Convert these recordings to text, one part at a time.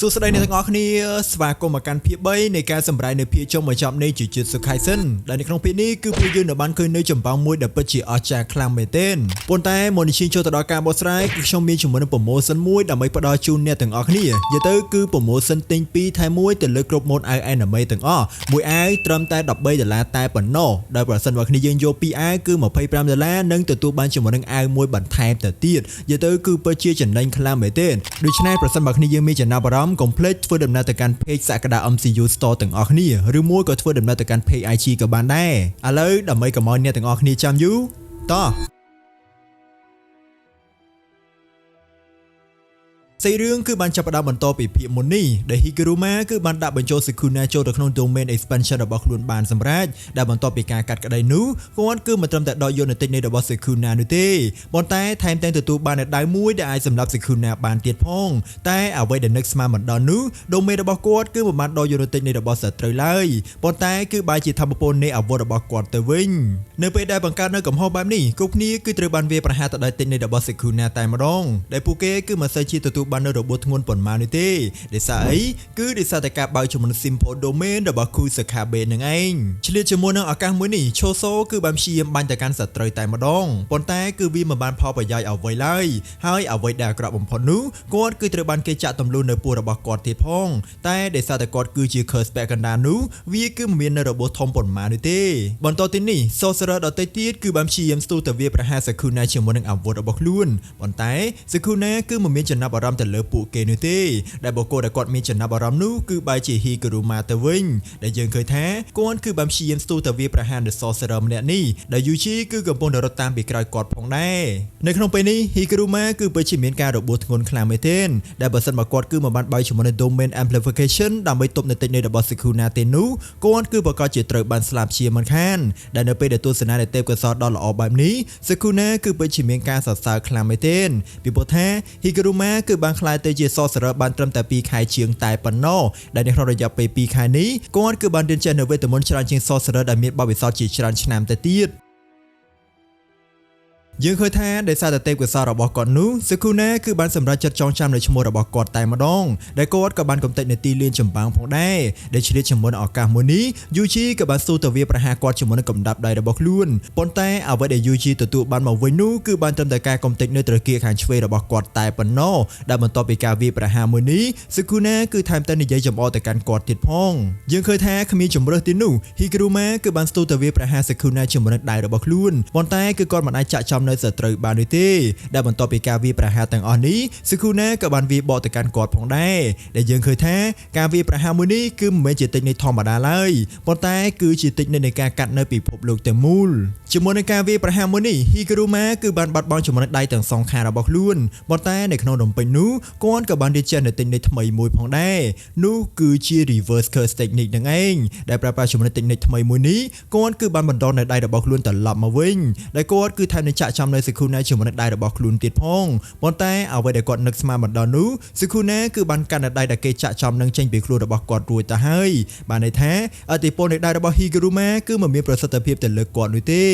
សួស្តីអ្នកទាំងអស់គ្នាស្វាគមន៍មកកាន់ភាគ3នៃការសម្រាយនៅភាគចុងបញ្ចប់នៃជីវិតសុខៃសិនដែលនៅក្នុងភាគនេះគឺពួកយើងនៅបានឃើញនៅចម្បាំងមួយដែលពិតជាអស្ចារ្យខ្លាំងមែនទែនប៉ុន្តែមុននឹងឈានចូលទៅដល់ការបកស្រាយគឺខ្ញុំមានជាមួយនឹង promotion មួយដើម្បីផ្ដល់ជូនអ្នកទាំងអស់គ្នានិយាយទៅគឺ promotion ទិញ2ថែម1ទៅលើគ្រប់ម៉ូដអាវ anime ទាំងអស់មួយអាវត្រឹមតែ13ដុល្លារតែប៉ុណ្ណោះដោយប្រសិនបើគ្នាយើងយក2អាវគឺ25ដុល្លារនិងទទួលបានជាមួយនឹងអាវមួយបន្ថែមទៅទៀតនិយាយទៅគឺពិតជាចំណេញខ្លាំងមែនទែនដូច្នេះប្រសិនបើគ្នាយើងមានចំណាប់អារម្មណ៍កុំភ្លេចធ្វើដំណើរទៅកាន់ page សក្តា MCU Store ទាំងអស់គ្នាឬមួយក៏ធ្វើដំណើរទៅកាន់ page IG ក៏បានដែរឥឡូវដើម្បីកុំឲ្យអ្នកទាំងអស់គ្នាចាំយូរតោះ សាច់រឿងគឺបានចាប់ផ្ដើមបន្តពីភាគមុននេះដែល Higuruma គឺបានដាក់បញ្ចូល Sukuna ចូលទៅក្នុង domain expansion របស់ខ្លួនបានសម្រេចដែលបន្ទាប់ពីការកាត់ក្តីនោះគាត់គឺមិនត្រឹមតែដកយកនូវតិចនៃរបស់ Sukuna នោះទេប៉ុន្តែថែមទាំងទទួលបាននូវដាវមួយដែលអាចសម្លាប់ Sukuna បានទៀតផងតែអ្វីដែលនឹកស្មានមិនដល់នោះ domain របស់គាត់គឺមិនបានដកយកនូវតិចនៃរបស់សត្រូវឡើយប៉ុន្តែគឺបែរជាធម្មពលនៃអាវុធរបស់គាត់ទៅវិញនៅពេលដែលបង្កើតនៅកំហុសបែបនេះគ្រប់គ្នាគឺត្រូវបានវាប្រហារទៅដោយតិចនៃរបស់ Sukuna តែម្ដងដែលពួកគេគឺមិនសូវជាទទួលបាននៅរបួសធ្ងន់ប៉ុន្មាននោះទេដោយសារអីគឺដោយសារតែការបើកជាមួយនឹង Simple Domain របស់ Kusakabe នឹងឯងឆ្លៀតជាមួយនឹងឱកាសមួយនេះឆូសូគឺបានព្យាយាមបាញ់ទៅកាន់សត្រូវតែម្ដងប៉ុន្តែគឺវាមិនបានផលប្រយោជន៍អ្វីឡើយហើយអ្វីដែលអាក្រក់បំផុតនោះគាត់គឺត្រូវបានគេចាក់ទម្លុះនៅពោះរបស់គាត់ទៀតផងតែដោយសារតែគាត់គឺជា Curse ពាក់កណ្ដាលនោះវាគឺមិនមាននៅរបួសធំប៉ុន្មាននោះទេបន្តទីនេះ Sorcerer ដទៃទៀតគឺបានព្យាយាមស្ទុះទៅវាប្រហារ Sukuna ជាមួយនឹងអាវុធរបស់ខ្លួនប៉ុន្តែ Sukuna គឺមិនមានចំណាប់អារម្មណ៍ទៅលើពួកគេនោះទេដែលបុគ្គលដែលគាត់មានចំណាប់អារម្មណ៍នោះគឺបែរជា Higuruma ទៅវិញដែលយើងឃើញថាគាត់គឺបានព្យាយាមស្ទុះទៅវាប្រហារនៅ Sorcerer ម្នាក់នេះដែល Yuji គឺកំពុងតែរត់តាមពីក្រោយគាត់ផងដែរនៅក្នុងពេលនេះ Higuruma គឺពិតជាមានការរបួសធ្ងន់ខ្លាំងមែនទែនដែលបើសិនបើគាត់គឺមិនបានបើកជាមួយនឹង Domain Amplification ដើម្បីទប់នៅតិចនៃរបស់ Sukuna ទេនោះគាត់គឺប្រកាសជាត្រូវបានស្លាប់ជាមិនខានដែលនៅពេលដែលទស្សនានៃទេពកោសល្យដ៏ល្អបែបនេះ Sukuna គឺពិតជាមានការសរសើរខ្លាំងមែនទែនពីព្រោះថា Higuruma គឺបានក្លាយទៅជា Sorcerer បានត្រឹមតែ2ខែជាងតែប៉ុណ្ណោះដែលនៅក្នុងរយៈពេល2ខែនេះគាត់គឺបានរៀនចេះនៅវេទមន្តច្រើនជាង Sorcerer ដែលមានបទពិសោធន៍ជាច្រើនឆ្នាំទៅទៀតយើងឃើញថាដោយសារតែទេពកោសល្យរបស់គាត់នោះ Sukuna គឺបានសម្រេចចិត្តចងចាំនៅឈ្មោះរបស់គាត់តែម្ដងដែលគាត់ក៏បានកំទេចនៅទីលានចម្បាំងផងដែរដែលឆ្លៀតជាមួយនឹងឱកាសមួយនេះ Yuji ក៏បានស៊ូទៅវាប្រហារគាត់ជាមួយនឹងកំដាប់ដៃរបស់ខ្លួនប៉ុន្តែអ្វីដែល Yuji ទទួលបានមកវិញនោះគឺបានត្រឹមតែការកំទេចនៅត្រគាកខាងឆ្វេងរបស់គាត់តែប៉ុណ្ណោះដែលបន្ទាប់ពីការវាប្រហារមួយនេះ Sukuna គឺថែមទាំងនិយាយចំអកទៅកាន់គាត់ទៀតផងយើងឃើញថាគ្មានជំរើសទីនោះ Higuruma គឺបានស្ទុះទៅវាប្រហារ Sukuna ជាមួយនឹងដៃរបស់ខ្លួនប៉ុន្តែគឺគាត់មិនអាចចាក់ចំនៅសត្រូវបាននោះទេដែលបន្ទាប់ពីការវាយប្រហារទាំងអស់នេះ Sukuna ក៏បានវាយបកទៅកាន់គាត់ផងដែរដែលយើងឃើញថាការវាយប្រហារមួយនេះគឺមិនមែនជាតិចនៃធម្មតាឡើយប៉ុន្តែគឺជាតិចនៃការកាត់នៅពិភពលោកទាំងមូលជាមួយនឹងការវាយប្រហារមួយនេះ Higuruma គឺបានបាត់បង់ជាមួយនឹងដៃទាំងសងខាងរបស់ខ្លួនប៉ុន្តែនៅក្នុងរំពេចនោះគាត់ក៏បានរៀនចេះនៅតិចនៃថ្មីមួយផងដែរនោះគឺជា reverse curse technique នឹងឯងដែលប្រើប្រាស់ជាមួយនឹង technique ថ្មីមួយនេះគាត់គឺបានបន្តនៅដៃរបស់ខ្លួនត្រឡប់មកវិញដែលគាត់គឺថែមនឹងចាក់ចំនៅ Sukuna ជាមួយនឹងដៃរបស់ខ្លួនទៀតផងប៉ុន្តែអ្វីដែលគាត់នឹកស្មានមិនដល់នោះ Sukuna គឺបានកាន់នៅដៃដែលគេចាក់ចំនឹងចេញពីខ្លួនរបស់គាត់រួចទៅហើយបានន័យថាឥទ្ធិពលនៃដៃរបស់ Higuruma គឺមិនមានប្រសិទ្ធភាពទៅលើគាត់នោះទេ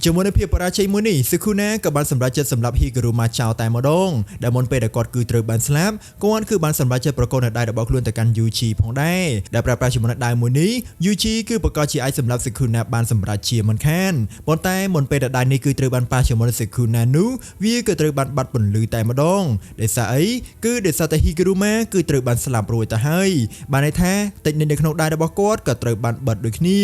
ជាមួយនឹងភាពបរាជ័យមួយនេះ Sukuna ក៏បានសម្រេចចិត្តសម្លាប់ Higuruma ចោលតែម្ដងដែលមុនពេលដែលគាត់គឺត្រូវបានស្លាប់គាត់គឺបានសម្រេចចិត្តប្រគល់នៅដៃរបស់ខ្លួនទៅកាន់ Yuji ផងដែរដែលប្រើប្រាស់ជាមួយនឹងដៃមួយនេះ Yuji គឺប្រកាសជាអាចសម្លាប់ Sukuna បានសម្រេចជាមិនខានប៉ុន្តែមុនពេលដែលដៃនេះគឺត្រូវបានប៉ះជាមួយនឹង Sukuna នោះវាក៏ត្រូវបានបាត់ពន្លឺតែម្ដងដោយសារអីគឺដោយសារតែ Higuruma គឺត្រូវបានស្លាប់រួចទៅហើយបានន័យថាតិចនៅក្នុងដៃរបស់គាត់ក៏ត្រូវបានបិទដូចគ្នា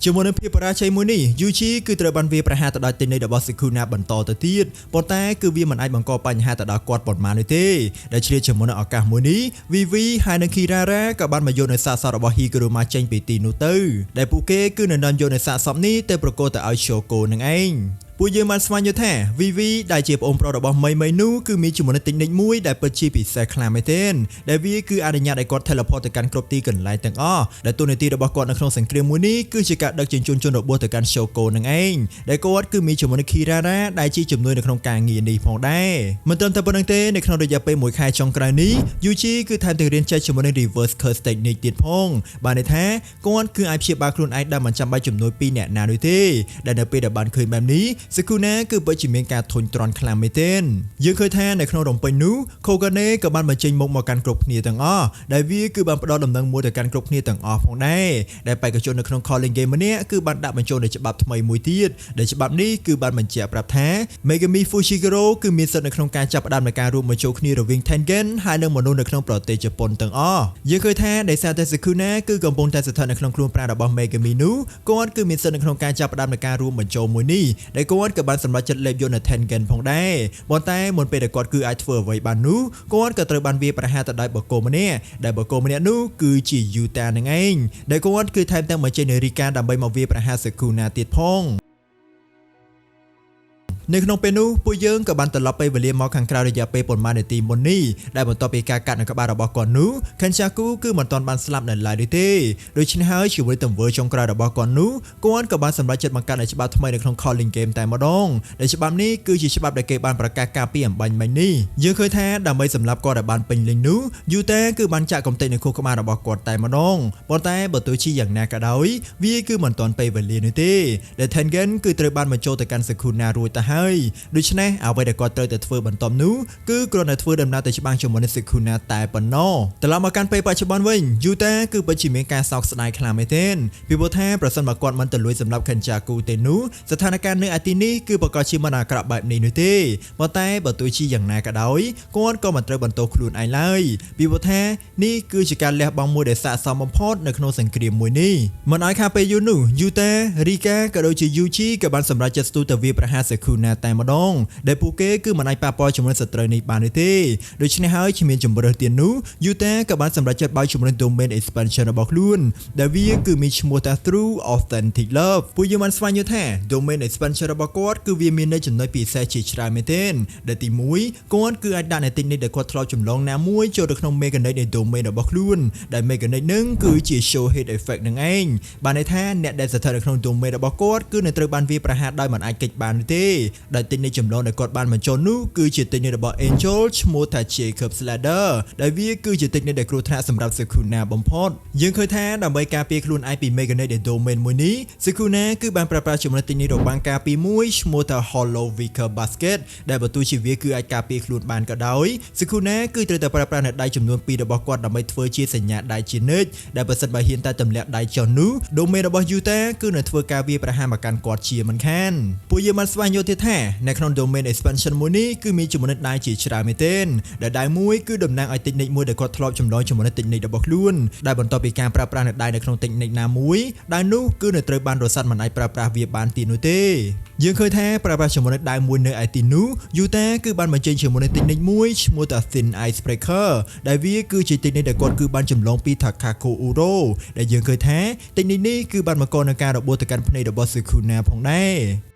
ជាមួយនឹងភាពបរាជ័យមួយនេះ Yuji គឺត្រូវបានវាប្រហារទៅដល់ទីនៃរបស់ Sukuna បន្តទៅទៀតប៉ុន្តែគឺវាមិនអាចបង្កបញ្ហាទៅដល់គាត់ប៉ុន្មាននោះទេដែលឆ្លៀតជាមួយនឹងឱកាសមួយនេះ Vivi ហើយនិង Kirara ក៏បានមកយកនៅសាកសពរបស់ Higuruma ចេញពីទីនោះទៅដែលពួកគេគឺនឹងនាំយកនៅសាកសពនេះទៅប្រគល់ទៅឲ្យ Shoko នឹងឯងពួកយើងបានស្វែងយល់ថា Vivi ដែលជាប្អូនប្រុសរបស់មីមីនោះគឺមានជាមួយនឹង technique មួយដែលពិតជាពិសេសខ្លាំងមែនទែនដែលវាគឺអនុញ្ញាតឲ្យគាត់ teleport ទៅកាន់គ្រប់ទីកន្លែងទាំងអស់ដែលតួនាទីរបស់គាត់នៅក្នុងសង្គ្រាមមួយនេះគឺជាការដឹកជញ្ជូនជនរបួសទៅកាន់ Shoko នឹងឯងដែលគាត់គឺមានជាមួយនឹង Kirara ដែលជាជំនួយនៅក្នុងការងារនេះផងដែរមិនត្រឹមតែប៉ុណ្្នឹងទេនៅក្នុងរយៈពេលមួយខែចុងក្រោយនេះ Yuji គឺថែមទាំងរៀនចេះជាមួយនឹង reverse curse technique ទៀតផងបានន័យថាគាត់គឺអាចព្យាបាលខ្លួនឯងដោយមិនចាំបាច់ជំនួយពីអ្នកណានោះទេដែលនៅពេលដែលបានឃើញបែបនេះ Sukuna គឺពិតជាមានការធុញទ្រាន់ខ្លាំងមែនទែនយើងឃើញថានៅក្នុងរំពេញនោះ Kogane ក៏បានបញ្ចេញមុខមកកាន់គ្រប់គ្នាទាំងអស់ដែលវាគឺបានផ្ដល់ដំណឹងមួយទៅកាន់គ្រប់គ្នាទាំងអស់ផងដែរដែលបេក្ខជននៅក្នុង Calling Game ម្នាក់គឺបានដាក់បញ្ចូលនៅច្បាប់ថ្មីមួយទៀតដែលច្បាប់នេះគឺបានបញ្ជាក់ប្រាប់ថា Megami Fushiguro គឺមានសិទ្ធិនៅក្នុងការចាប់ផ្ដើមនៃការរួមបញ្ចូលគ្នារវាង Tengen ហើយនិងមនុស្សនៅក្នុងប្រទេសជប៉ុនទាំងអស់យើងឃើញថាដោយសារតែ Sukuna គឺកំពុងតែស្ថិតនៅក្នុងខ្លួនប្រាណរបស់ Megami នោះគាត់គឺមានសិទ្ធិនៅក្នុងការចាប់ផ្ដើមនៃការរួមបញ្ចូលមួយនេះដែលគាត់ក៏បានសម្រេចចិត្តលេបយកនៅ Tengen ផងដែរប៉ុន្តែមុនពេលដែលគាត់គឺអាចធ្វើអ្វីបាននោះគាត់ក៏ត្រូវបានវាយប្រហារទៅដោយបុគ្គលម្នាក់ដែលបុគ្គលម្នាក់នោះគឺជា Yuta នឹងឯងដែលគាត់គឺថែមទាំងបញ្ចេញនារីកាដើម្បីមកវាយប្រហារ Sukuna ទៀតផងនៅក្នុងពេលនោះពួកយើងក៏បានត្រឡប់ពេលវេលាមកខាងក្រៅរយៈពេលប៉ុន្មាននាទីមុននេះដែលបន្ទាប់ពីការកាត់នៅក្បាលរបស់គាត់នោះ Kenjaku គឺមិនទាន់បានស្លាប់នៅឡើយទេដូច្នេះហើយជាមួយទង្វើចុងក្រោយរបស់គាត់នោះគាត់ក៏បានសម្រេចចិត្តបង្កើតនូវច្បាប់ថ្មីនៅក្នុង Calling Game តែម្ដងដែលច្បាប់នេះគឺជាច្បាប់ដែលគេបានប្រកាសកាលពីអំបញ្ញមិញនេះយើងឃើញថាដើម្បីសម្លាប់គាត់ឲ្យបានពេញលេញនោះ Yuta គឺបានចាក់កំទេចនៅខួរក្បាលរបស់គាត់តែម្ដងប៉ុន្តែបើទោះជាយ៉ាងណាក៏ដោយវាគឺមិនទាន់ពេលវេលានោះទេដែល Tengen គឺត្រូវបានបញ្ចូលទៅកាន់ Sukuna រួចទៅហើយដូច្នេះអ្វីដែលគាត់ត្រូវតែធ្វើបន្ទាប់នោះគឺគ្រាន់តែធ្វើដំណើរទៅច្បាំងជាមួយនឹង Sukuna តែប៉ុណ្ណោះត្រឡប់មកកាន់ពេលបច្ចុប្បន្នវិញ Yuta គឺពិតជាមានការសោកស្ដាយខ្លាំងមែនទែនពីព្រោះថាប្រសិនបើគាត់មិនទៅលួចសម្លាប់ Kenjaku ទេនោះស្ថានភាពនៅឯទីនេះគឺប្រកាសជាមិនអាក្រក់បែបនេះនោះទេប៉ុន្តែបើទោះជាយ៉ាងណាក៏ដោយគាត់ក៏មិនត្រូវបន្ទោសខ្លួនឯងឡើយពីព្រោះថានេះគឺជាការលះបង់មួយដែលស័ក្តិសមបំផុតនៅក្នុងសង្គ្រាមមួយនេះមិនឲ្យខាតពេលយូរនោះ Yuta Rika ក៏ដូចជា Yuji ក៏បានសម្រេចចិត្តស្ទុះទៅវាយប្រហារ Sukuna តែម្ដងដែលពួកគេគឺមិនអាចប៉ះពាល់ជាមួយសត្រូវនេះបានទេដូច្នេះហើយគ្មានជំរើសទៀតនោះ Yuta ក៏បានសម្រេចចិត្តបើកជំរឿន domain expansion របស់ខ្លួនដែលវាគឺមានឈ្មោះថា True Authentic Love ពួកយើងបានស្វែងយល់ថា domain expansion របស់គាត់គឺវាមាននៅចំណុចពិសេសជាច្រើនមែនទែនដែលទី1គាត់គឺអាចដាក់នៅtechnique ដែលគាត់ធ្លាប់ចម្លងណាមួយចូលទៅក្នុង mechanic នៃ domain របស់ខ្លួនដែល mechanic នឹងគឺជា show hit effect នឹងឯងបានន័យថាអ្នកដែលស្ថិតនៅក្នុង domain របស់គាត់គឺនឹងត្រូវបានវាយប្រហារដោយមិនអាចគេចបាននោះទេដោយ technique ចម្លងដែលគាត់បានបញ្ចូលនោះគឺជា technique របស់ Angel ឈ្មោះថា Jacob's Ladder ដែលវាគឺជា technique ដែលគ្រោះថ្នាក់សម្រាប់ Sukuna បំផុតយើងឃើញថាដើម្បីការពារខ្លួនឯងពី mechanic នៃ domain មួយនេះ Sukuna គឺបានប្រើប្រាស់ចំណុច technique របាំងការពារមួយឈ្មោះថា Hollow Wicker Basket ដែលបើទោះជាវាគឺអាចការពារខ្លួនបានក៏ដោយ Sukuna គឺត្រូវតែប្រើប្រាស់នៅដៃចំនួន2របស់គាត់ដើម្បីធ្វើជាសញ្ញាដៃជានិច្ចដែលបើសិនបើហ៊ានតែទម្លាក់ដៃចុះនោះ domain របស់ Yuta គឺនឹងធ្វើការវាយប្រហារមកកាន់គាត់ជាមិនខានពួកយើងបានស្វែងយល់ទៀតថានៅក្នុង domain expansion មួយនេះគឺមានចំណុចដៃជាច្រើនមែនទែនដែលដៃមួយគឺតំណាងឲ្យ technique មួយដែលគាត់ធ្លាប់ចម្លងជាមួយនឹង technique របស់ខ្លួនដែលបន្ទាប់ពីការប្រើប្រាស់នៅដៃនៅក្នុង technique ណាមួយដែលនោះគឺនឹងត្រូវបានរសាត់មិនអាចប្រើប្រាស់វាបានទៀតនោះទេយើងឃើញថាប្រើប្រាស់ជាមួយនឹងដៃមួយនៅឯទីនោះ Yuta គឺបានបញ្ចេញជាមួយនឹង technique មួយឈ្មោះថា Thin Ice Breaker ដែលវាគឺជា technique ដែលគាត់គឺបានចម្លងពី Takako Uro ដែលយើងឃើញថា technique នេះគឺបានបង្កនឹងការរបួសទៅកាន់ភ្នែករបស់ Sukuna ផងដែរ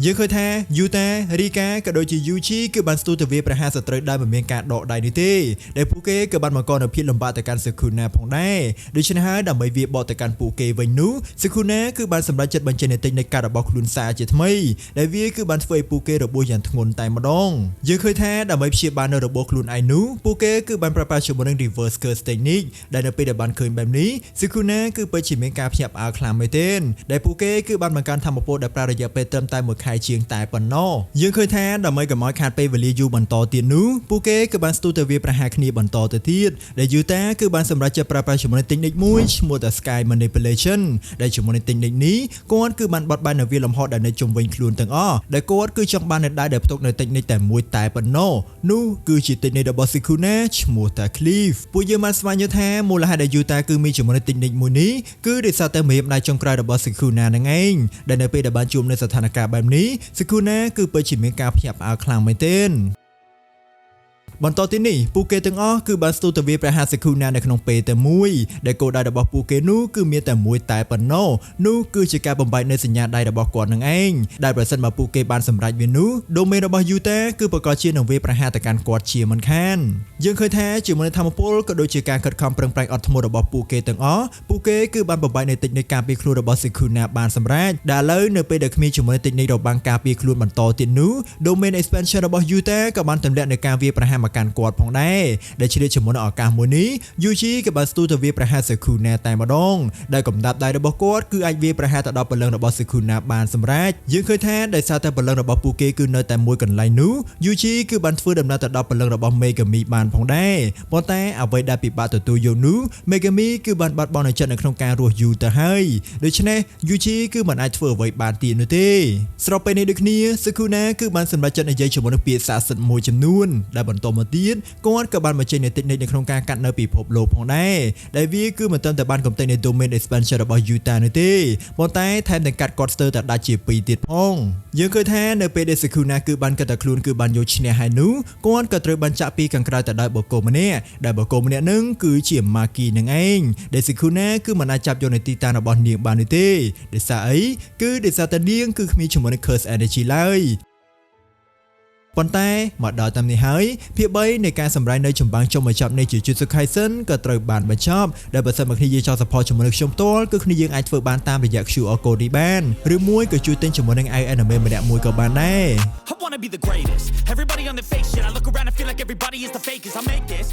យើងឃើញថា Yuta Rika ក៏ដូចជា Yuji គឺបានស្ទុះទៅវាយប្រហារសត្រូវដោយមិនមានការដកដៃនេះទេដែលពួកគេក៏បានបង្កនូវភាពលំបាកទៅកាន់ Sukuna ផងដែរដូច្នេះហើយដើម្បីវាយបកទៅកាន់ពួកគេវិញនោះ Sukuna គឺបានសម្រេចចិត្តបញ្ចេញនូវ technique កាត់របស់ខ្លួនសារជាថ្មីដែលវាគឺបានធ្វើឲ្យពួកគេរបួសយ៉ាងធ្ងន់តែម្ដងយើងឃើញថាដើម្បីព្យាបាលនៅរបួសខ្លួនឯងនោះពួកគេគឺបានប្រើប្រាស់ជាមួយនឹង reverse curse technique ដែលនៅពេលដែលបានឃើញបែបនេះ Sukuna គឺពិតជាមានការភ្ញាក់ផ្អើលខ្លាំងមែនទែនដែលពួកគេគឺបានបង្កើនធម៌ពលដែលប្រើរយៈពេលត្រឹមតែមួយខែជាងតែប៉ុណ្ណោះយើងឃើញថាដើម្បីកុំឲ្យខាតពេលវេលាយូរបន្តទៀតនោះពួកគេគឺបានស្ទុះទៅវាយប្រហារគ្នាបន្តទៅទៀតដែល Yuta គឺបានសម្រេចចិត្តប្រើប្រាស់ជាមួយនឹង technique មួយឈ្មោះថា Sky Manipulation ដែលជាមួយនឹង technique នេះគាត់គឺបានបត់បែននៅវាលំហដែលនៅជុំវិញខ្លួនទាំងអស់ដែលគាត់គឺចង់បាននៅដៃដែលផ្ទុកនៅ technique តែមួយតែប៉ុណ្ណោះនោះគឺជា technique របស់ Sukuna ឈ្មោះថា Cleave ពួកយើងបានស្វែងយល់ថាមូលហេតុដែល Yuta គឺមានជាមួយនឹង technique មួយនេះគឺដោយសារតែមេរៀនដៃចុងក្រោយរបស់ Sukuna នឹងឯងដែលនៅពេលដែលបានជួបនៅស្ថានភាពបែបនេះ Sukuna គឺពិតជាមានការភ្ញាក់ផ្អើលខ្លាំងមែនទែនបន្តទីនេះពួកគេទាំងអស់គឺបានស្ទុះទៅវាយប្រហារ Sukuna នៅក្នុងពេលតែមួយដែលគោលដៅរបស់ពួកគេនោះគឺមានតែមួយតែប៉ុណ្ណោះនោះគឺជាការបំបែកនៅសញ្ញាដៃរបស់គាត់នឹងឯងដែលប្រសិនបើពួកគេបានសម្រេចវានោះ domain របស់ Yuta គឺប្រកាសជានឹងវាយប្រហារទៅកាន់គាត់ជាមិនខានយើងឃើញថាជាមួយនឹងធម៌ពលក៏ដូចជាការខិតខំប្រឹងប្រែងអត់ធ្មត់របស់ពួកគេទាំងអស់ពួកគេគឺបានបំបែកនៅ technique ការពារខ្លួនរបស់ Sukuna បានសម្រេចដែលឥឡូវនៅពេលដែលគ្មានជាមួយនឹង technique របាំងការពារខ្លួនបន្តទៀតនោះ domain expansion របស់ Yuta ក៏បានទម្លាក់នៅការវាយប្រហារមក មកកាន់គាត់ផងដែរដែលឆ្លៀតជាមួយនឹងឱកាសមួយនេះ Yuji ក៏បានស្ទុះទៅវាប្រហារ Sukuna តែម្ដងដែលកំដាប់ដៃរបស់គាត់គឺអាចវាប្រហារទៅដល់ព្រលឹងរបស់ Sukuna បានសម្រេចយើងឃើញថាដោយសារតែព្រលឹងរបស់ពួកគេគឺនៅតែមួយកន្លែងនោះ Yuji គឺបានធ្វើដំណើរទៅដល់ព្រលឹងរបស់ Megami បានផងដែរប៉ុន្តែអ្វីដែលពិបាកទទួលយកនោះ Megami គឺបានបាត់បង់នូវចិត្តនៅក្នុងការរស់យូរទៅហើយដូច្នេះ Yuji គឺមិនអាចធ្វើអ្វីបានទៀតនោះទេស្របពេលនេះដូចគ្នា Sukuna គឺបានសម្រេចចិត្តនិយាយជាមួយនឹងពាក្យស័ក្តិសិទ្ធិមួយចំនួនដែលបន្តមកទៀតគាត់ក៏បានបញ្ចេញនូវ technique នៅក្នុងការកាត់នៅពិភពលោកផងដែរដែលវាគឺមិនត្រឹមតែបានកំទេចនៅ domain expansion របស់ Yuta នោះទេប៉ុន្តែថែមទាំងកាត់គាត់ស្ទើរតែដាច់ជាពីរទៀតផងយើងឃើញថានៅពេលដែល Sukuna គឺបានគិតតែខ្លួនគឺបានយកឈ្នះហើយនោះគាត់ក៏ត្រូវបានចាក់ពីខាងក្រៅទៅដោយបុគ្គលម្នាក់ដែលបុគ្គលម្នាក់នឹងគឺជា Maki នឹងឯងដែល Sukuna គឺមិនអាចចាប់យកនៅទីតាំងរបស់នាងបាននោះទេដោយសារអីគឺដោយសារតែនាងគឺគ្មានជាមួយនឹង Curse Energy ឡើយប៉ុន្តែមកដល់តាមនេះហើយភាគ3នៃការសម្ដែងនៅចម្បាំងចុងបញ្ចប់នៃ Jujutsu Kaisen ក៏ត្រូវបានបញ្ចប់ដែលបើសិនមកគ្នាយើងចង់ support ជាមួយនឹងខ្ញុំផ្ទាល់គឺគ្នាយើងអាចធ្វើបានតាមរយៈ QR code នេះបានឬមួយក៏ជួយទិញជាមួយនឹង anime ម្នាក់មួយក៏បានដែរ I wanna be the greatest. Everybody on the fake shit. I look around and feel like everybody is the fakest. I make this.